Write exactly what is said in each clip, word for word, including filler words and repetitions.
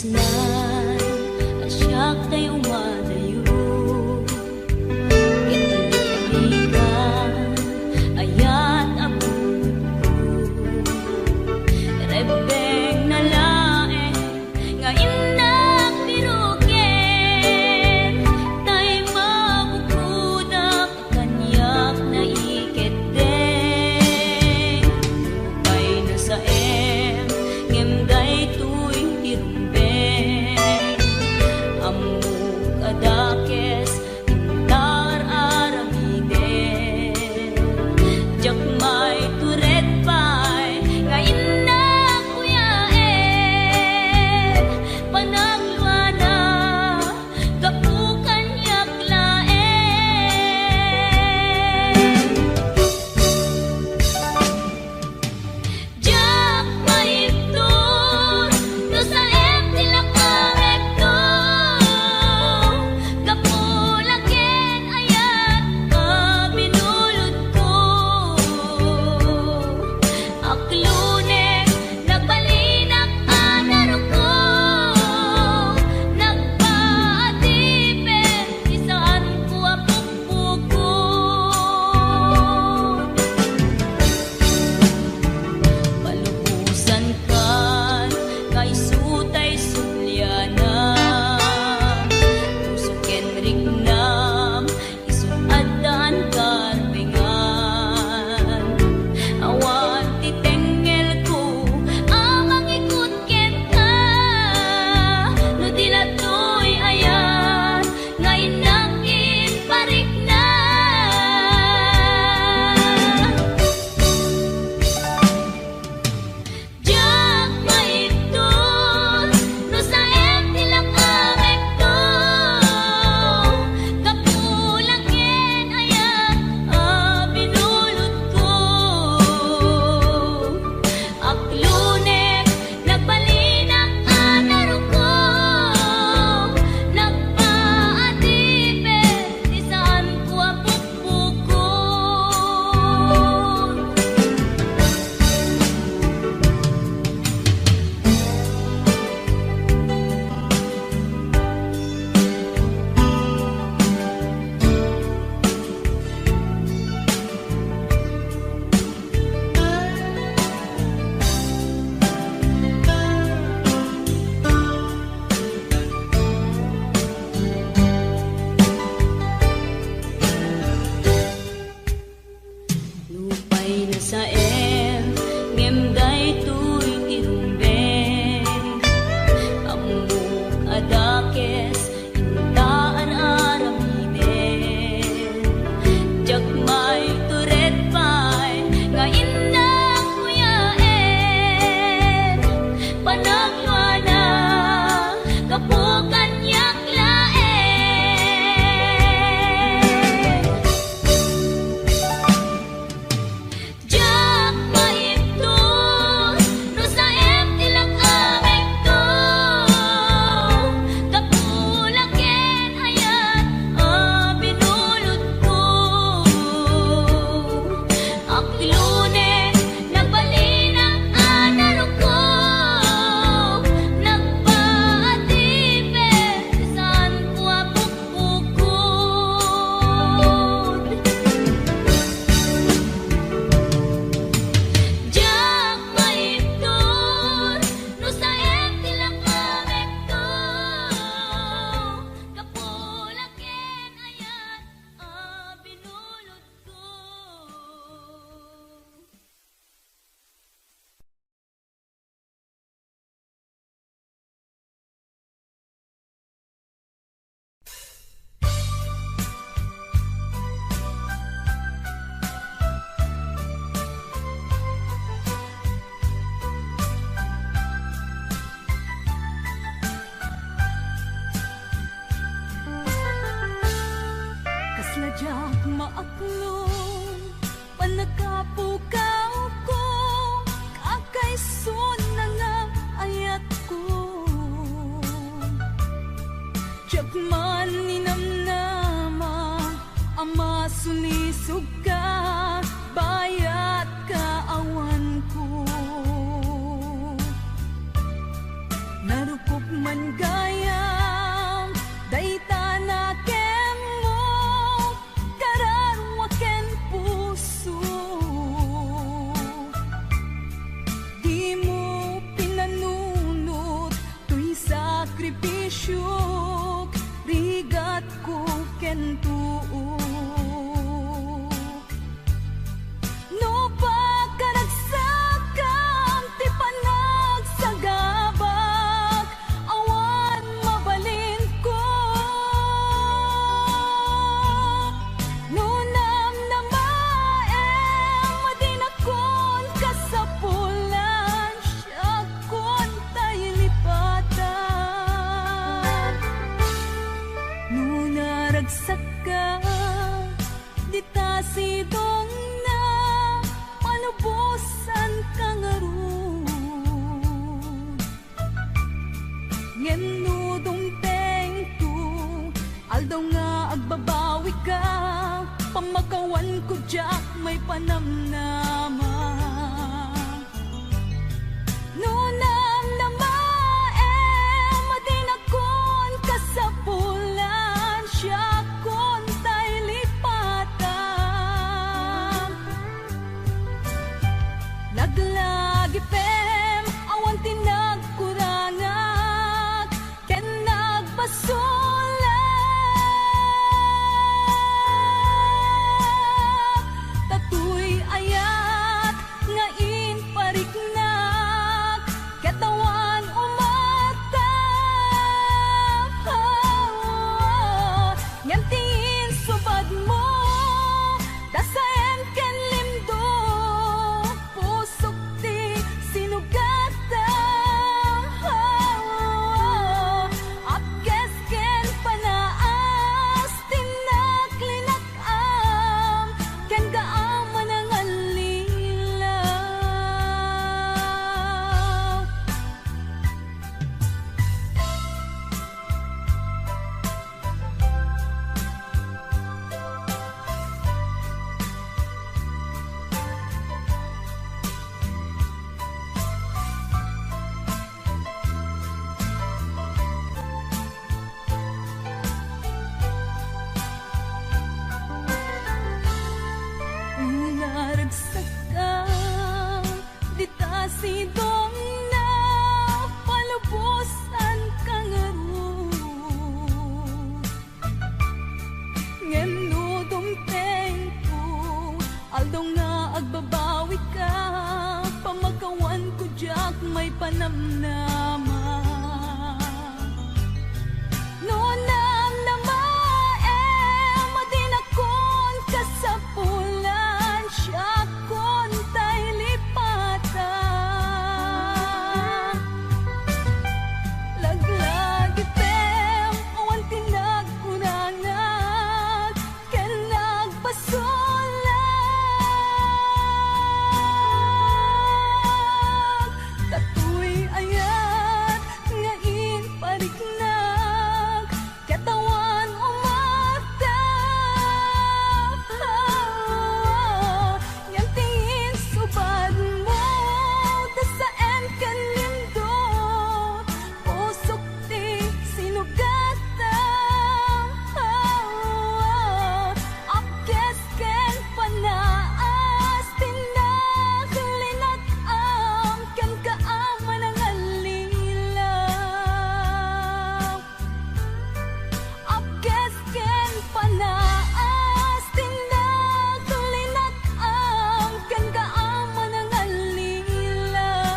Nay, a siak tay umadayo. Ket di ka ayat a bukod. Rebbengna laeng nga innak piruken, tay mabukodak kaniak naikeddeng. Nupay nasaem, ngem daytoy ti rumbeng. Ammok a dakes, inta ar-aramiden. Diak maitured pay nga innak kuyaen. Panagluana, gapu kaniak laeng. Diak maibtur no saem ti lakamekto, gapu la ken ayat a binulodko. Aklonek, nagbalinak a naruko, nagpaadipet ti saanko a pukpukod. Palubosankan nga isu tay subliana, puso ken riknam, isu addaan karbengan. Awan ti tengngelko a mangikut kenka, no di la toy ayat nga innak imparikna. Diak maibtur no saem ti lakamekto, gapu la ken ayat a binulodko. Aklonek, nagbalinak a naruko, nagpaadipet ti saanko a pukpukod. Nupay nasaem, ngem daytoy ti rumbeng. Ammok a dakes, inta ar-aramiden. Diak maitured pay nga innak kuyaen. Panagluana, gapu kaniak laeng. Diak maibtur no saem ti lakamekto, gapu la ken ayat a binulodko. Aklonek, nagbalinak a naruko, nagpaadipet ti saanko a pukpukod. Diak maibtur no saem ti lakamekto, gapu la ken ayat a binulodko. Kasla diak maaklon, pannakapukawko, kakaisunna nga ayatko. Diak man ninamnama a masulisogka, bayat kaawanko. Narukop Man gayam, dayta nakemmo, kararua ken puso. Dimo pinanunot toy sakripisiok, rigatko ken tuok. No pakaragsakan ti panagsagabak, awan mabalinko. No namnamaem a dinakon kasapulan, siakon tay lipatan. No naragsakka, dita sidongna, palubosanka ngarud. Ngem no dumtengto, aldaw nga agbabawika, pamakawanko diak maipanamnama. No namnamaem a dinakon kasapulan, siakon tay lipatan. Laglagipem, awan ti nagkurangak ken nagbasolak. Ta toy ayat nga impariknak, ket awan umatak. Ngem ti insubadmo, dasaem ken limdo, pusok ti sinugatam. Apkes ken panaas ti naklinak-am, kenka a manangallilaw. Naragsakka, dita sidongna, palubosanka ngarud. Ngem no dumtengko, aldaw nga agbabawika, pamakawanko diak maipanamnama. No namnamaem a dinakon kasapulan, siakon tay lipatan. Laglagipem, awan ti nagkurangak ken nagbasolak. Ta toy ayat nga impariknak, ket awan umatak. Ngem ti insubadmo, dasaem ken limdo, pusok ti sinugatam. Apkes ken panaas ti naklinak-am, kenka a manangallilaw. Apkes ken panaas ti naklinak-am, kenka a manangallilaw.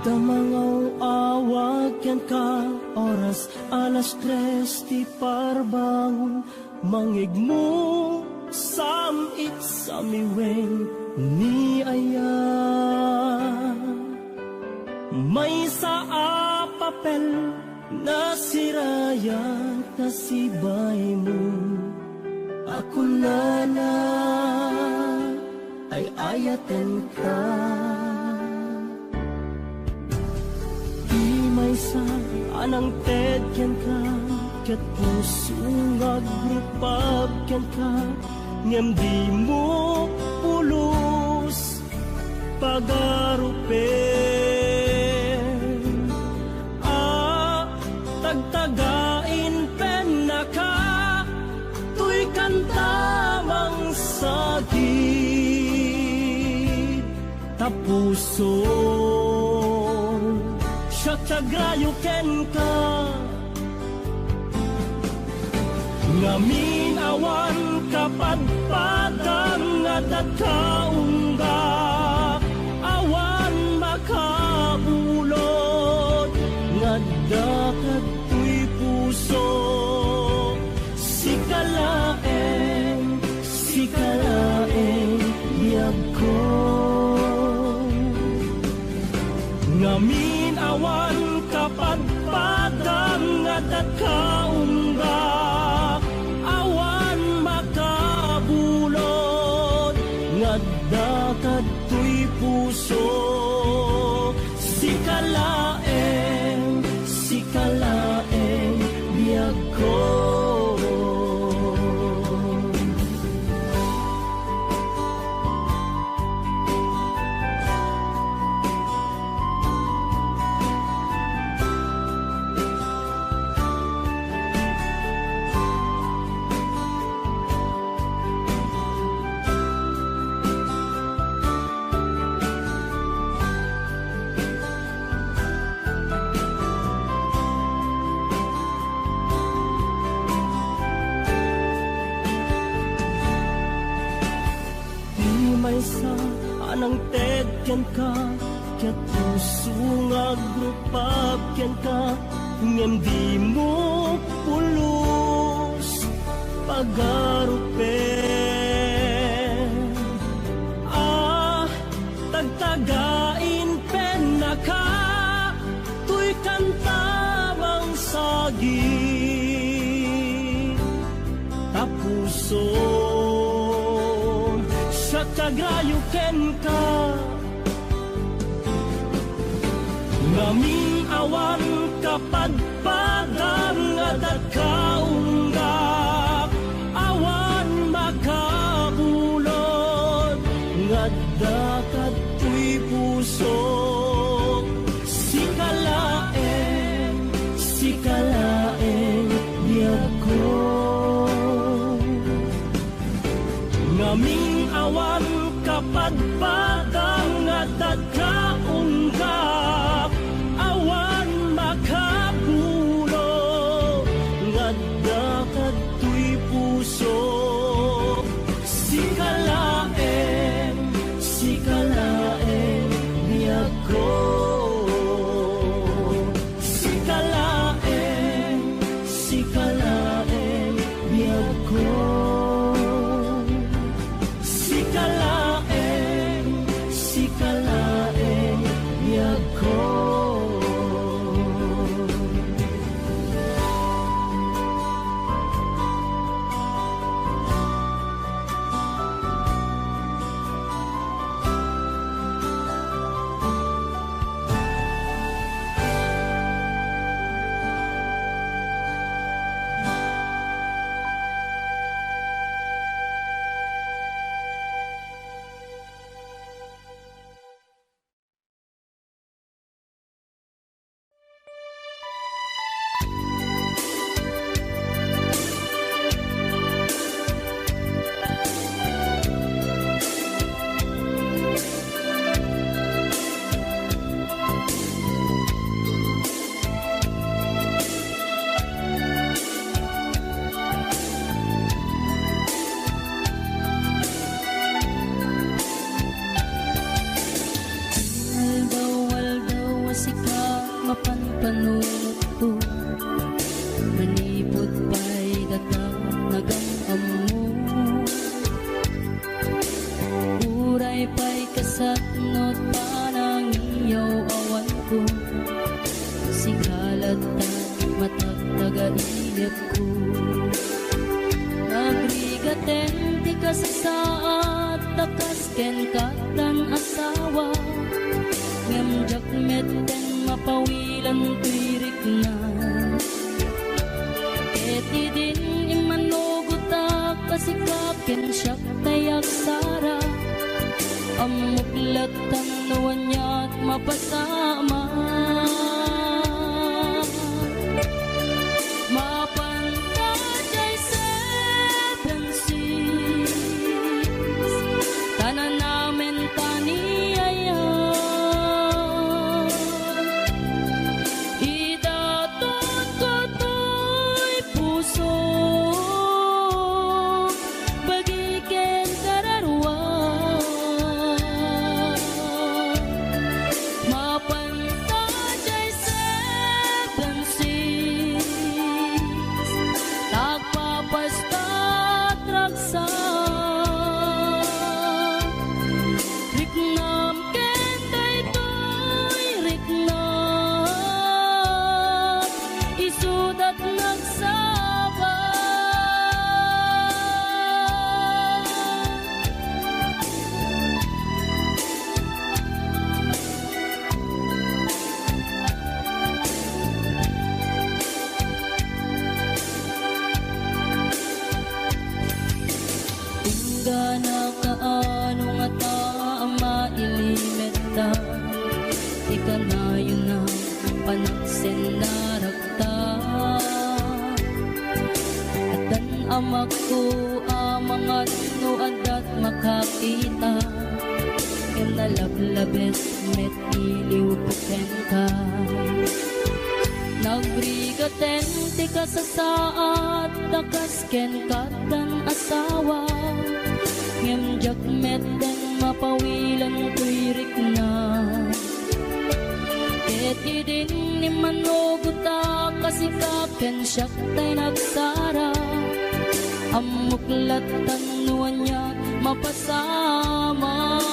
Adda mangaw-awag kenka, oras alas tres ti parbangon. Mangngegmo, sam-it, samiwen, ni aya. Maysa a papel nasirayan ta sibaymo. A kunana, ay-ayatenka. Ti maysa a nangted kenka, ket puso nga agrupab kenka, ngem dimo pulos pagarupen. A tagtagain pennaka, toy kanta mangsagit ta puso. Siak ti agrayo kenka, ngamin awan kapadpadam nga adda ka unggak, awan makabulod nga adda kadtoy puso. Sika laeng, sika laeng, biagko. Ngamin awan kapadpadam nga adda ka unggak, awan makabulod nga adda kadtoy puso. Sika laeng, sika laeng, biagko. Ti maysa a nangted kenka, ket puso nga agrupab kenka, ngem dimo pulos pagarupen. A tagtagain pennaka, toy kanta mangsagit ta puso. Siak ti agrayo kenka, ngamin awan kapadpadam nga adda ka unggak, awan makabulod nga adda kadtoy puso. Sika laeng, sika laeng, biagko. Ngamin awan kapadpadam nga adda ka unggak, awan makabulod nga adda kadtoy puso. Sika laeng, sika laeng, biagko. Sika laeng, sika laeng, biagko. Sika laeng, sika laeng, biag Kasasaad ta kas ken kattan asawa, ngem diak metten mapawilan toy rikna. Ket idin immanugotak a sika ken siak tay agsara, ammok lattan no aniat mapasamak. Mapanta jay seven seas, ta nanamen ta ni aya. Idatonko toy pusok, bagi ken kararua. Mapanta jay seven seas, ta agpapastat ragsak. Riknam ken daytoy riknak, isudat nagsaba. Inggana kaano ngata a mailimetta ti kanayon a panagsennarakta. Addan amakko a mangan no addat makakita, ngem nalablabes met iliwko kenka. Nagrigaten ti kasasaad ta kas ken kattan asawa, ngem diak metten mapawilan toy rikna. Ket idin immanugotak a sika ken siak tay nagsara, ammok lattan no aniat mapasamak.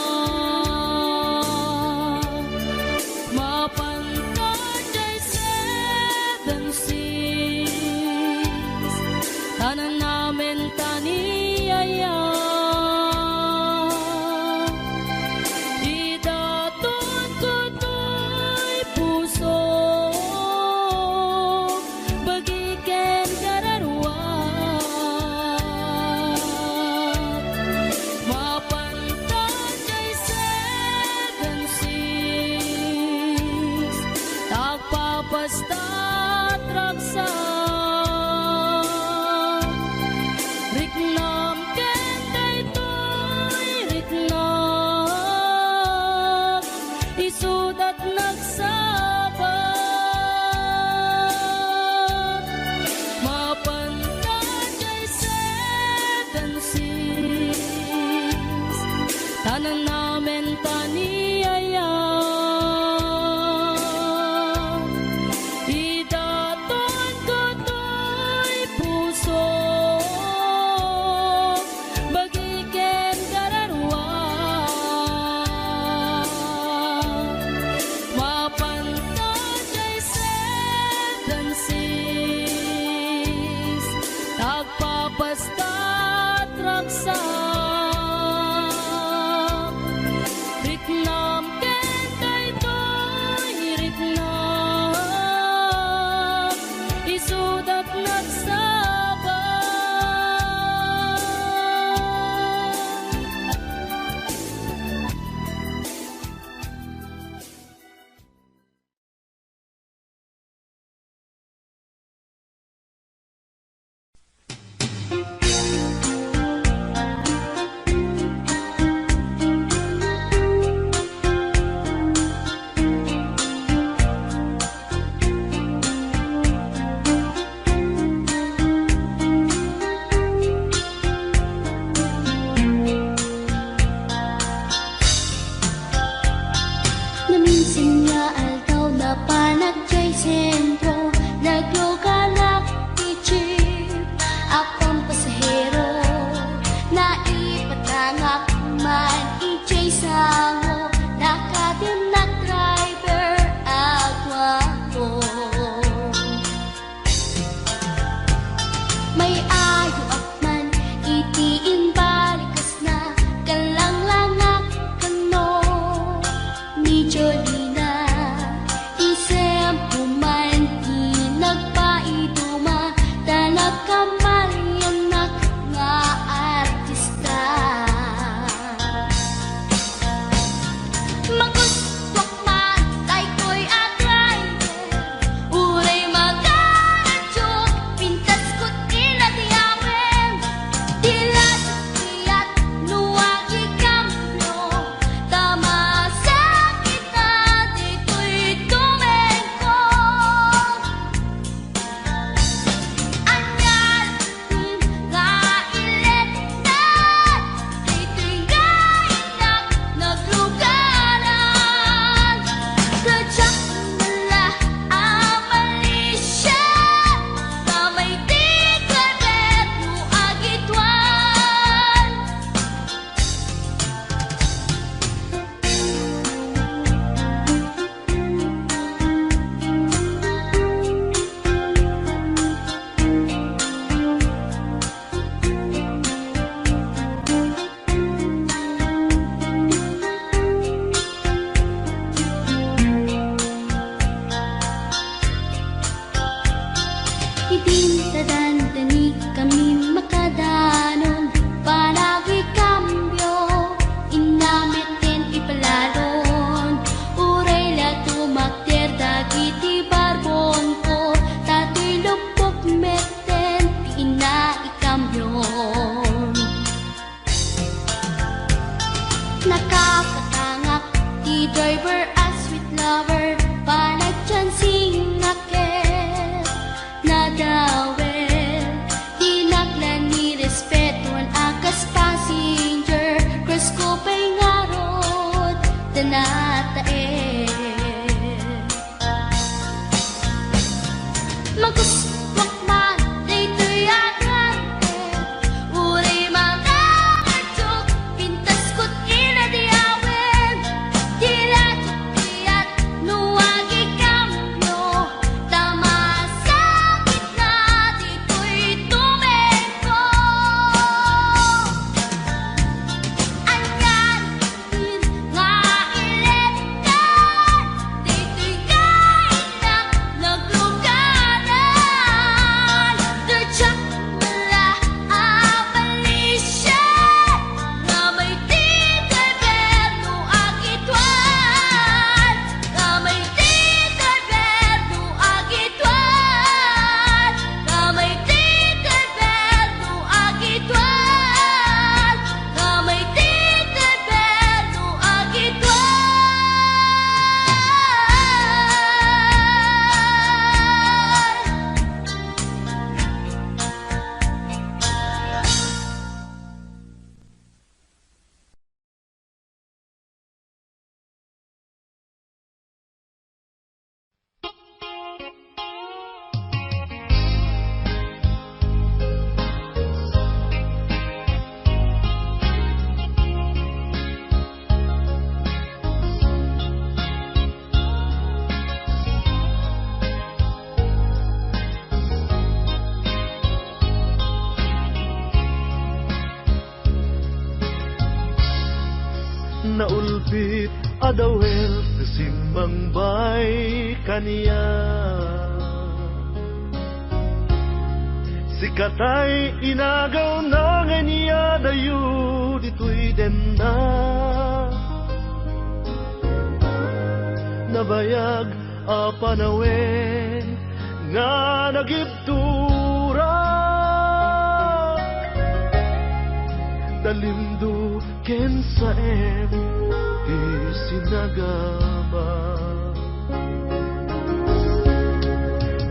Mapanta jay seven seas, ta nanamen ta ni aya. Idatonko toy pusok, bagi ken kararua. Mapanta jay seven seas, ta agpapastat ragsak. Riknam ken daytoy riknak, isudat nagsaba. Mapanta jay seven seas, ta nanamen ta ni aya. Idatonko toy pusok, bagi ken kararua. Mapanta jay seven seas, ta agpapastat ragsak. Riknam ken daytoy riknak, isudat nagsaba. natae. Magustuak man daytoy a gayem, uray mangaradyo, pintasko ti ladiawen, ti radyo ti at no agikam no ta masakit na ditoy tumengko. Anian nga iletan ditoy kaina nagluganan, diak la a balisian, nga may ti driver no agituan, nga may ti driver no agituan, nga may ti driver no agituan, nga may ti driver no agituan. Naulpit a dawel ti simmangbay kaniak. Sikatay inagawna nga inyadayo ditoy denna. Nabayag a panawen nga nagibturak. Talimdo ken saem ti sinagaba.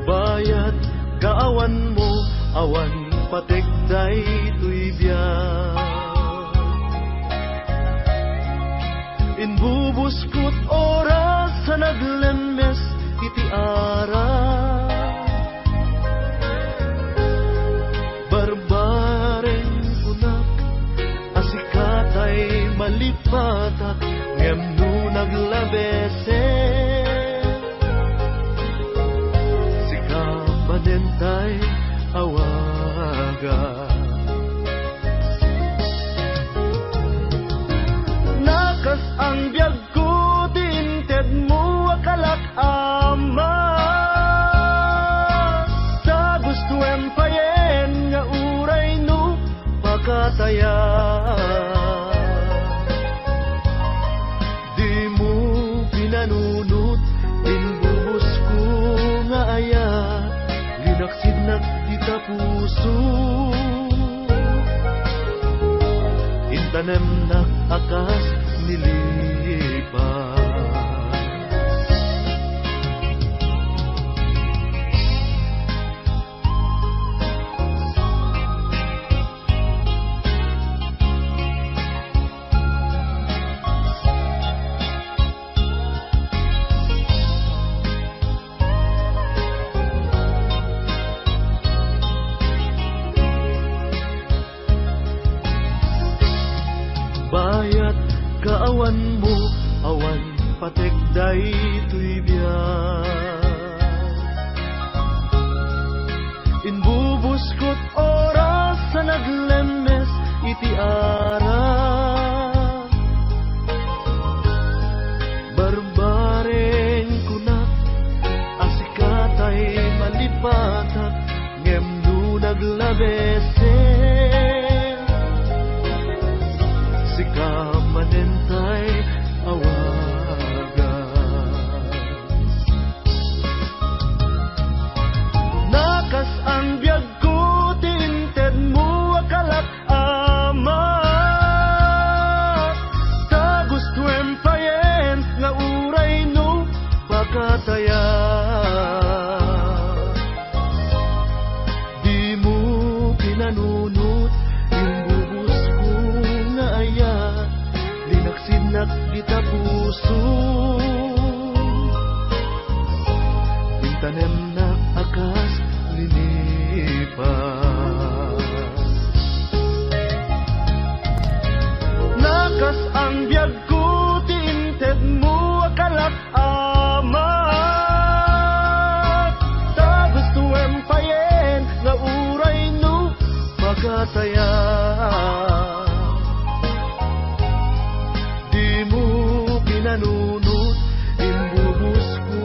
Bayat kaawanmo, awan patek daytoy biag. Imbubuskot oras a naglemmes iti ara. Barbareng kunak a sikatay malipatak, ngem no naglabesen, sika manentay awaga. Nakas-ang biagko ti intedmo a kalak, Ama, ta gustoem payen nga uray no pakatayak. Dimo pinanunot ti imbubusko nga ayat, linaksidnak dita puso. Intanemnak a kas ni lipas. Bayat kaawanmo, awan patek daytoy biag. Imbubuskot oras a naglemmes iti ara. Barbareng kunak a sikatay malipatak, ngem no naglabesen, sika manentay awagas. Nakas-ang biagko ti intedmo a kalak, Ama, Intanemnak a kas linipas. Nakas-an biagko ti intedmo a kalak-amak. Ta gustoem payen nga uray no makatayan. Dimo pinanunot, imbubusko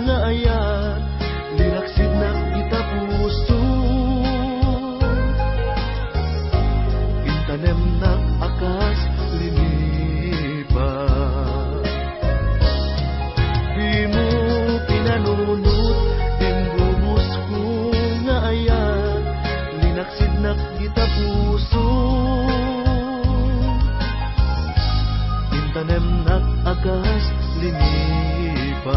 nga ayat, linaksidnak ita puso. Intanemnak a kas linipas. Dimo pinanunot, imbubusko nga ayat, linaksidnak ita puso. Intanemnak a kas linipas.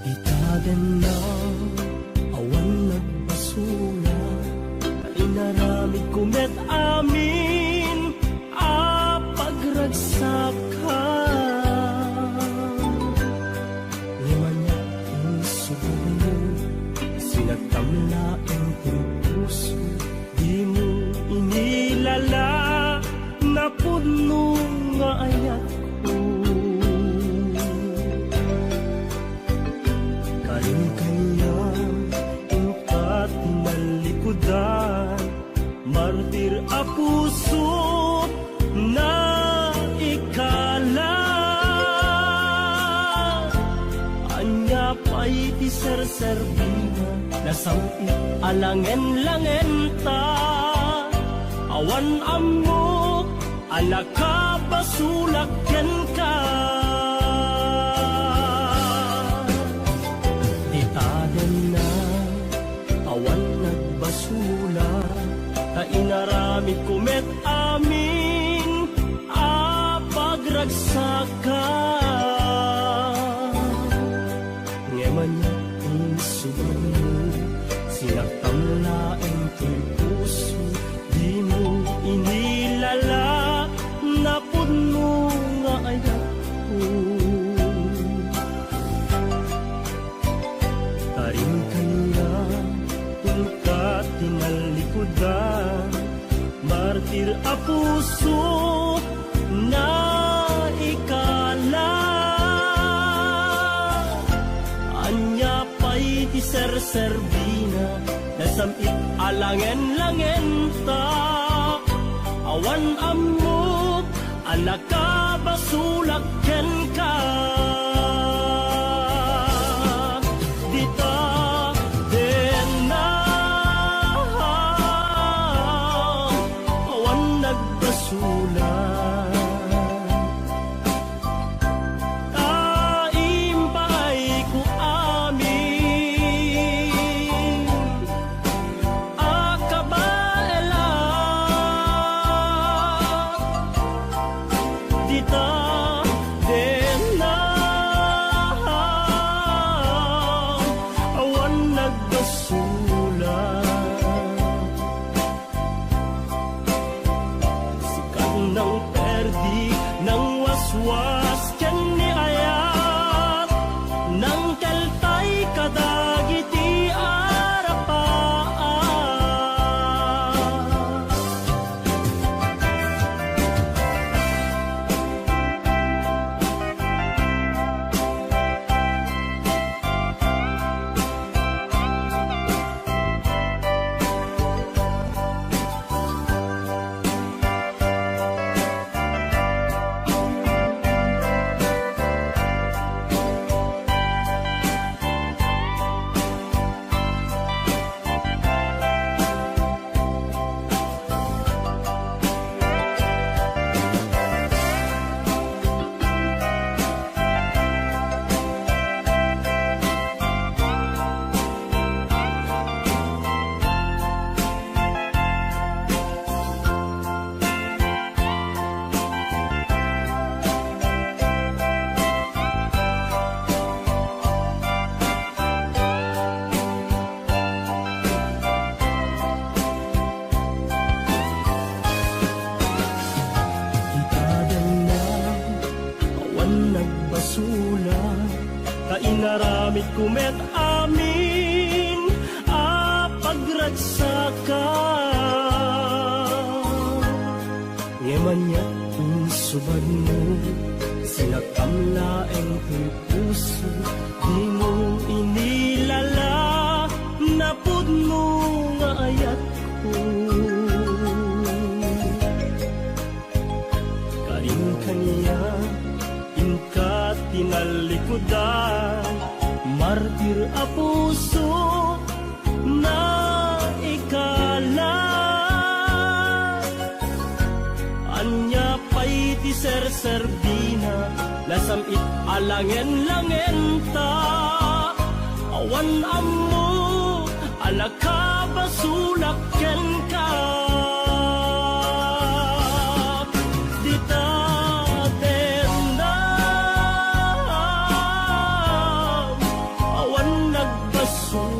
Dita denna, awan nagbasula, ta inaramidko met amin a pagragsakka. Ngem ania ti insubagmo, sinagtam laeng ti puso, dimo inilala, napudno nga ayatko. Karin kaniak, inka ti nallikudan, martir a puso, naikala. Ania pay ti serserbina, nasam-it a langen-langenta, awan ammok a nakabasolak kenka. Dita denna, awan nagbasula, ta inaramidko met amin a pagragsakka. Ngem ania ti insubagmo, sinagtam laeng ti puso, dimo inilala, napudno nga ayatko. Karin kaniak, inka ti nallikudan, martir a puso, naikala. Ania pay ti serserbina, nasam-it a langen-langenta, awan ammok a nakabasolak kenka. Dita denna, awan nagbasula, ta impaayko amin a kabaelak. Dita denna, Kumet amin a pagragsaka. Ngem ania insubadmo, sinakam laeng toy puso, dimo inilala, napudno nga ayatko. Karin kaniak, inka tinallikudan, martir a puso, naikala. Ania pay ti serserbina, nasam-it a langen-langenta, awan ammo a nakabasolak kenka. Dita tendam, awan nagbasolak.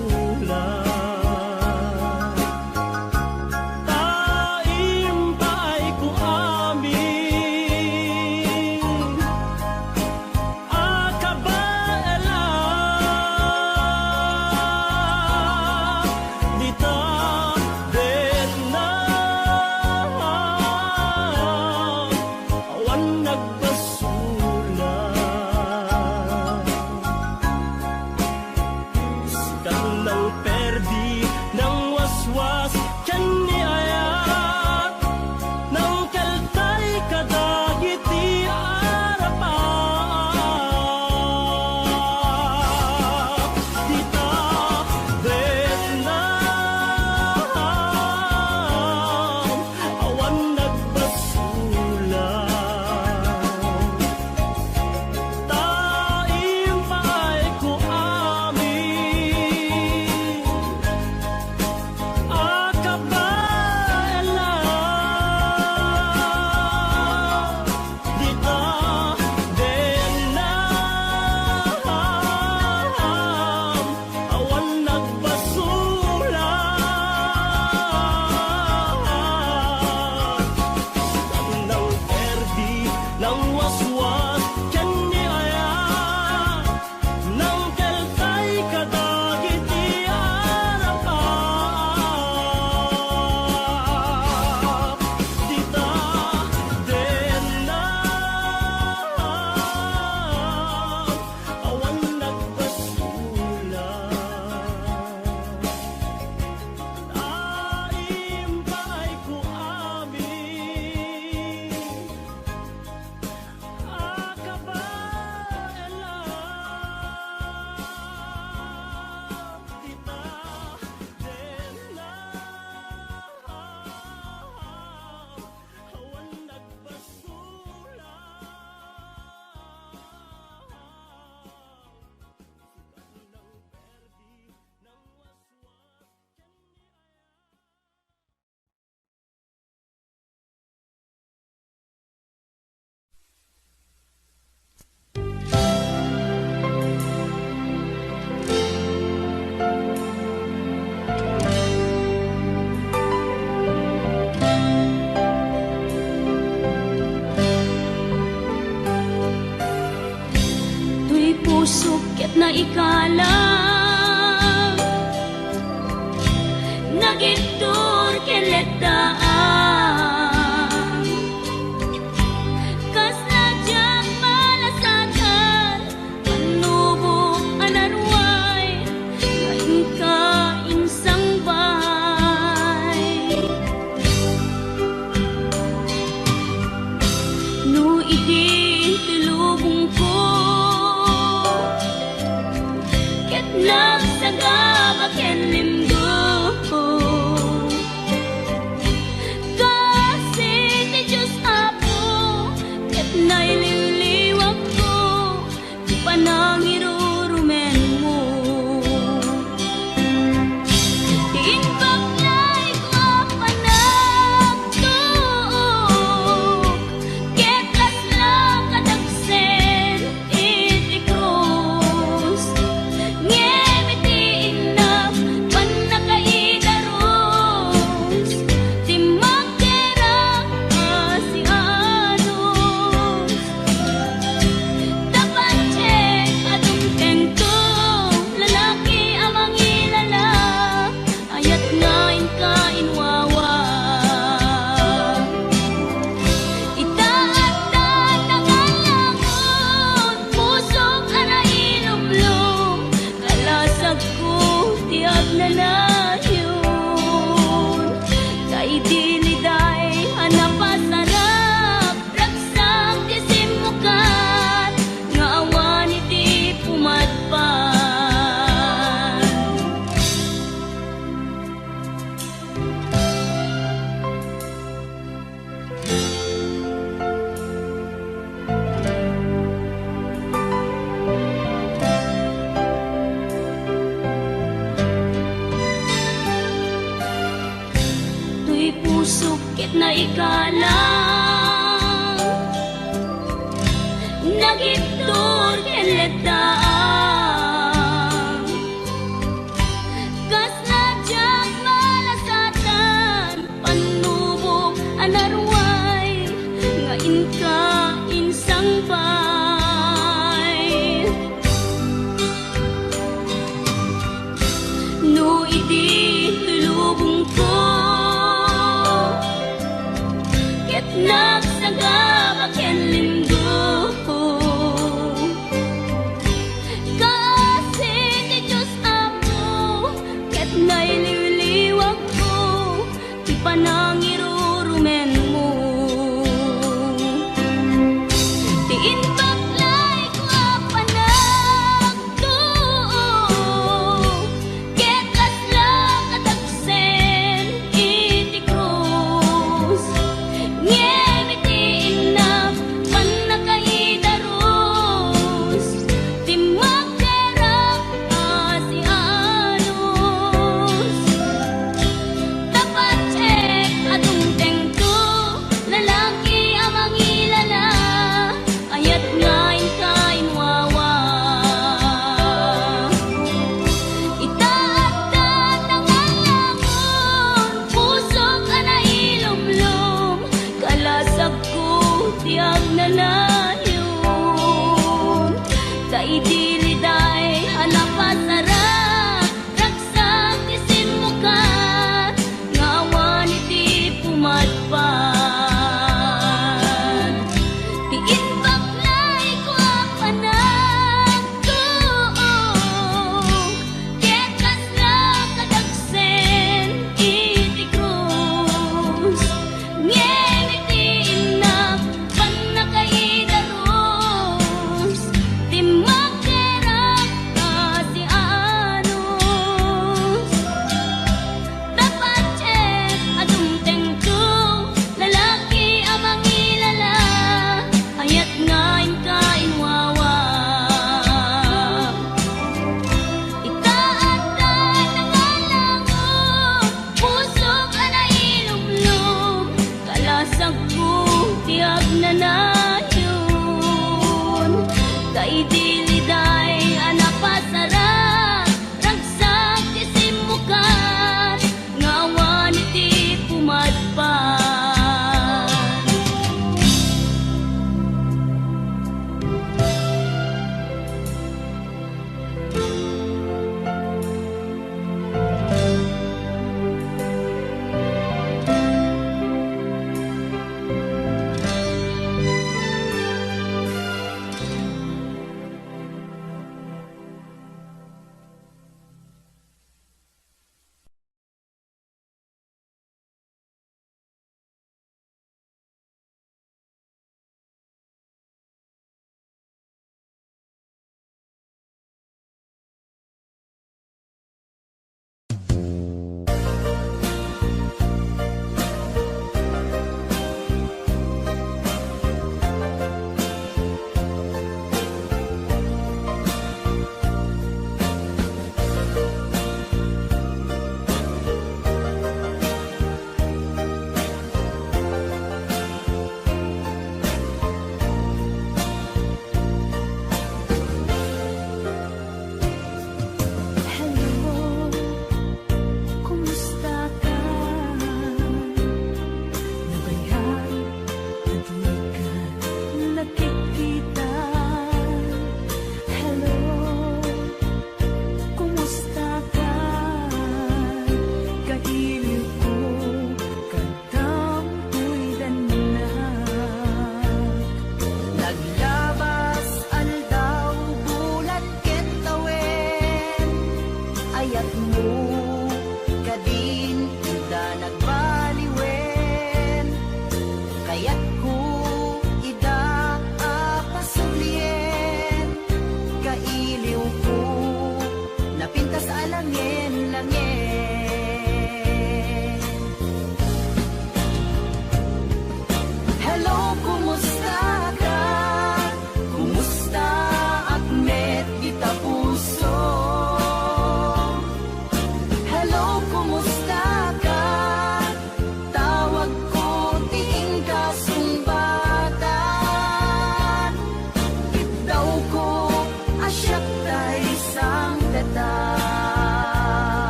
Ta impaayko amin a kabaelan. Dita Pusok ket naikalang, nagibtur ken leddaan. Kasla diak malasatan, pannubok a naruay nga inka insangpay. No idi lubongko ket nagsagaba ken limgo, kaasi ti Dios Apo ket nailiwliwakko ti panangirurumenmo. Ti imbaklayko a panagtuo ket kasla kadagsen iti krus. Ngem iti innak pannakaidarus, timmakderak a sianus. Tapattek a dumtengto, lalaki a mangilala, ayat nga inka inwawa. Ita adda nangalangon, pusok a nailumlom, kalasagko ti agnanayon. Ta idi liday a napasarak, ragsak ti simmukat nga awan iti pumadpad. Ti imbaklayko a panagtuo ket kasla kadagsen iti krus. Ngem iti innak pannakaidarus, timmakderak a sianus. Tapattek a dumtengto, lalaki a mangilala, ayat nga inka inwawa. Ita adda nangalangon, pusok a nailumlom, kalasagko ti agnanayon. Ta idi liday a napasarak, ragsak ti simmukat nga awan iti pumadpad.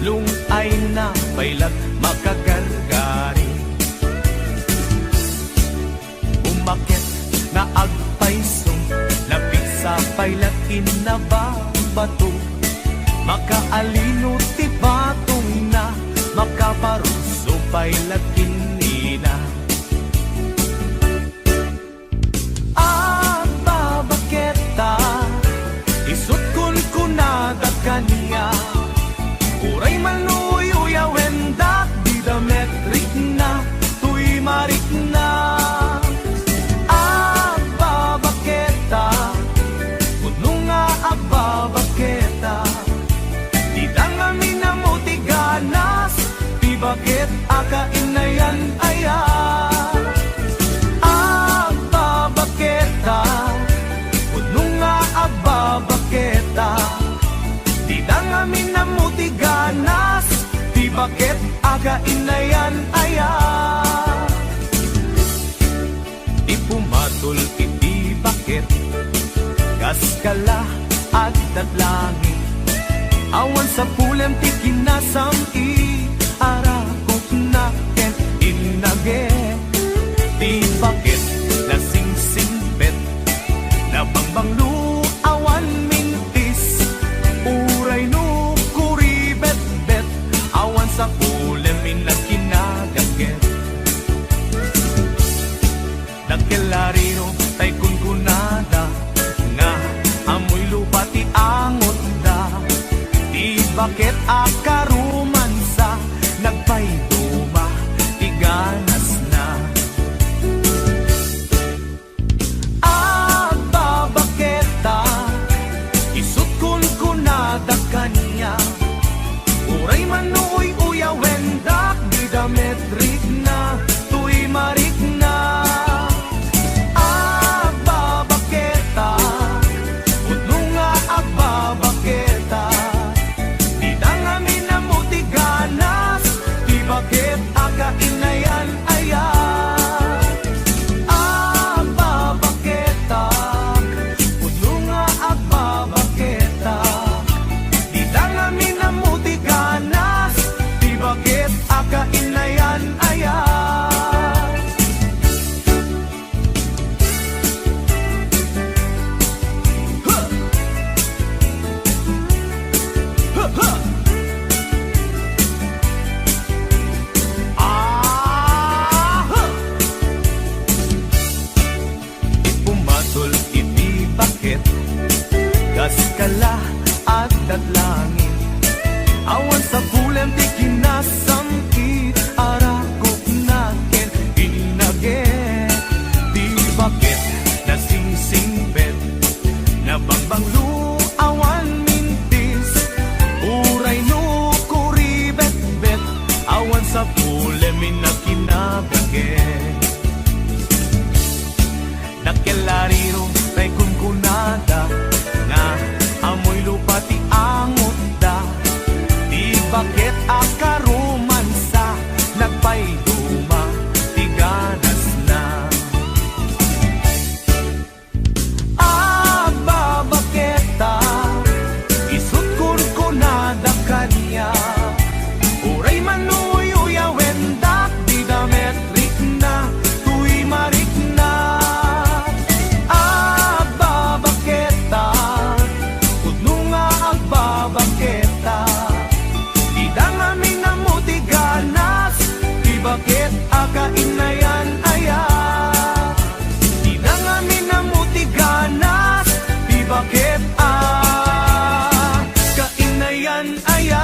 Lung-ayna pay la makagargari. Umaket nga agpayso, napigsa pay la kinnababato. Makaalino ti patongna, makaparuso pay la kinina. Agbabaketa, isut' kunkunada kaniak, uray man uyuyawendak, dida met rikna, tuy marikna. Agbabaketa, pudno nga agbabaketa, dida ngamin ammo ti ganas, ti baket a kainayan aya. Agbabaketa, pudno nga agbabaketa, dida ngamin ammo ti ganas, ti baket a kainayan aya. Ti pumatol iti baket, kas kala addat langit. Awan sapulem ti kinasam-it, arakupna ken innage. Ti baket nasingsingpet, nabangbanglo, awan mintis, uray no kuribetbet, awan sapulem innak kinagaget. Dakkel a riro tay kunkunada nga ammoy lupa ti angotda. Ti baket a karumansa, nagpayduma ti ganasna. Agbabaketa, isut' kunkunada kaniak, uray man no uy-uyawendak, dida met rikna, tuy marikna. Agbabaketa, pudno nga agbabaketa, dida ngamin ammo ti ganas, ti baket a kainayan aya. Agbabaketa, pudno nga agbabaketa, dida ngamin ammo ti ganas, ti baket a kainayan aya. Pumatol iti baket, kas kala addat langit. Awan sapulem ti kinasam-it, arakupna ken innage. Ti baket nasingsingpet, nabangbanglo, awan mintis, uray no kuribetbet, awan sapulem innak kinagaget. Dakkel a riro tay kunkunada nga ammoy lupa ti angotda. Ti baket a karumansa, nagpayduma ti ganasna. Agbabaketa, isut' kunkunada kaniak, uray man no uy-uyawendak, dida met rikna, tuy marikna. Agbabaketa, pudno nga agbabaketa, dida ngamin ammo ti ganas, ti baket a kainayan aya. Dida ngamin ammo ti ganas, ti baket a kainayan aya.